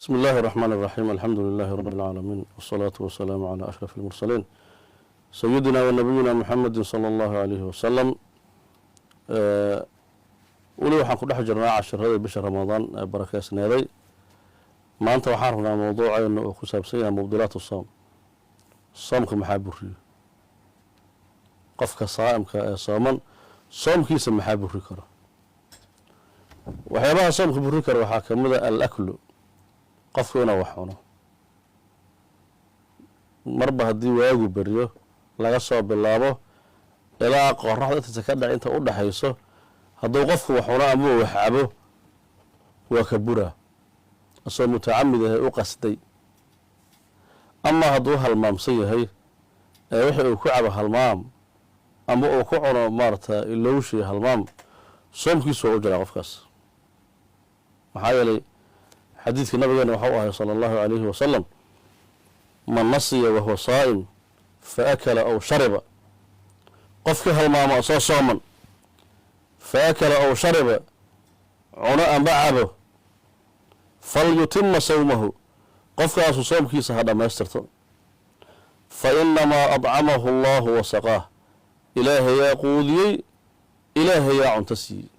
بسم الله الرحمن الرحيم، الحمد لله رب العالمين، والصلاة والسلام على أشرف المرسلين، سيدنا ونبينا محمد صلى الله عليه وسلم. Weli waxaan ku dhex jirnaa cashiradii bisha Ramadaan ee barakeysneeday. Maanta waxaan rabnaa mowduucayna oo ku saabsan yahay مبطلات الصوم, soomka maxaa buriyo? Qofka saa'imka ee sooman soomkiisa maxaa buri karo? Waxyaabaha soomka buri kara waxaa kamid a الأكل, qofku inuu wax cuno. Marba haddii waagu beriyo laga soo bilaabo ilaa qoraxda intiisa ka dhac, inta u dhaxayso, hadduu qofku wax cuno ama wax cabo, waa ka buraa asoo mutacamid ahe, u qasday. Ama hadduu halmaamsan yahay ee wixii uu ku cabo halmaam ama uu ku cuno maarata ilowshi halmaam, soomkiisu waa u jiraa qofkaas. Maxaa yeelay, xadiidka nabigeena waxau ahay صلى الله عليه وسلم: من نسي وهو صائم فأكل أو شرب, qofkii halmaamo asoo sooman, فأكل أو شرب, cuno amba cabo, فليتم صومه, qofkaasu soomkiisa ha dhammaystirto, فإنما أطعمه الله وسقاه, Ilaahayaa quudiyey, Ilaahayaa cunto siiyey,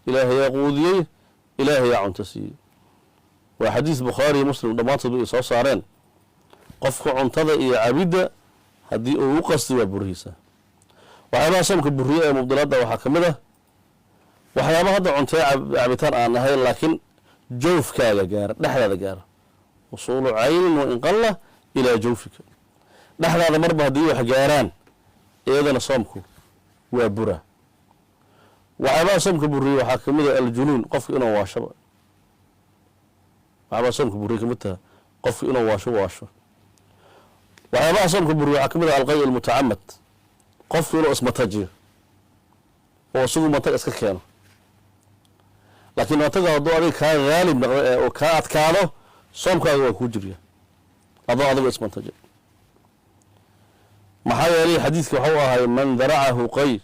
Ilaahayaa quudiyey, Ilaahayaa cunto siiyey. Waa xadiis Bukhaari iyo Muslim dhammaantoodba ay soo saareen. Qofka cuntada iyo cabidda haddii uu u qasti, waa burihiisa. Waxyaabaha soomka buriye ee mubdilaadda waxaa ka mid ah waxyaaba hadda cuntee cabitaan aan ahayn, laakiin jawfkaaga gaara, dhexdaada gaara. وصول عين وإن قل إلى جوفك, dhexdaada marba haddii wax gaaraan, iyadana soomku waa bura. Waxyaabaha soomka buriye waxaa kamid ah الجنون, qofka inuu waashoba. Waxyaabaha soomka buriye kamid taha qofka inuu waasho. Waxyaabaha soomka buriye waxaa kamid ah القيء المتعمد, qofku inuu ismatajiyo oo isagu matag iska keeno. Laakiin mataga hadduu adiga kaa haalib noqdo ee uu kaa adkaado, soomkaaga waa kuu jirya adoo adigo ismatajiyo. Maxaa yeelay, xadiidka waxau ahay: من ذرعه قيء,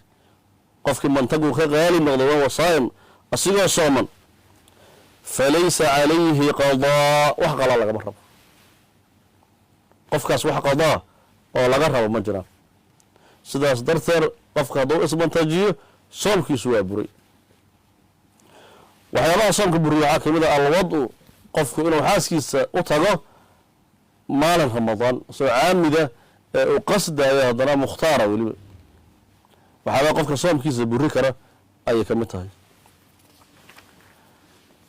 qofkii mantagu ka qaalib noqdo, وهو صائم, asigoo sooman, فليس عليه قضاء, wax qalaa lagama rabo qofkaas, wax qadaa oo laga rabo ma jiraan. Sidaas darteed, qofka hadduu ismantajiyo, soomkiisu waa buray. Waxyaabaha soomka buriya waxaa kamid ah الوطء, qofku inuu xaaskiisa u tago maalin Ramadaan soo caamida ee uu qasdayo, haddana mukhtaara weliba. Waxyaabaa qofka soomkiisa buri kara ayay ka mid tahay.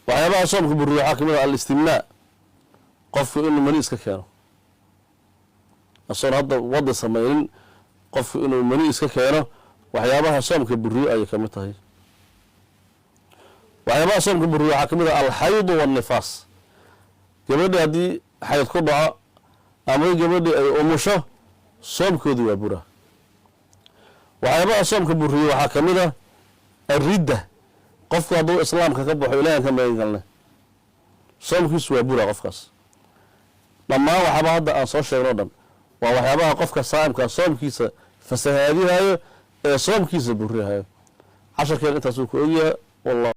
Waxyaabaha soomka buriya waxaa kamid ah الاستمناء, qofku inuu mani iska keeno asoon hadda wadi samaynin. Qofku inuu mani iska keeno waxyaabaha soomka buriyo ayay ka mid tahay. Waxyaabaha soomka buriyo waxaa kamid ah الحيض والنفاس, gabadhi haddii xayd ku dhaco ama gabadhi ay umusho, soomkoodii waa bura. Waxyaabaha soomka buriyo waxaa kamid ah الردة, qofku hadduu Islaamka ka baxo, Ilahan ka magan galne, soomkiisu waa bura qofkaas. Dhammaan waxaaba hadda aan soo sheegno o dhan waa waxyaabaha qofka saa'imka soomkiisa fasahaadihayo ee soomkiisa burihayo. Casharkeen intaasuu ku ogyahay, wallah.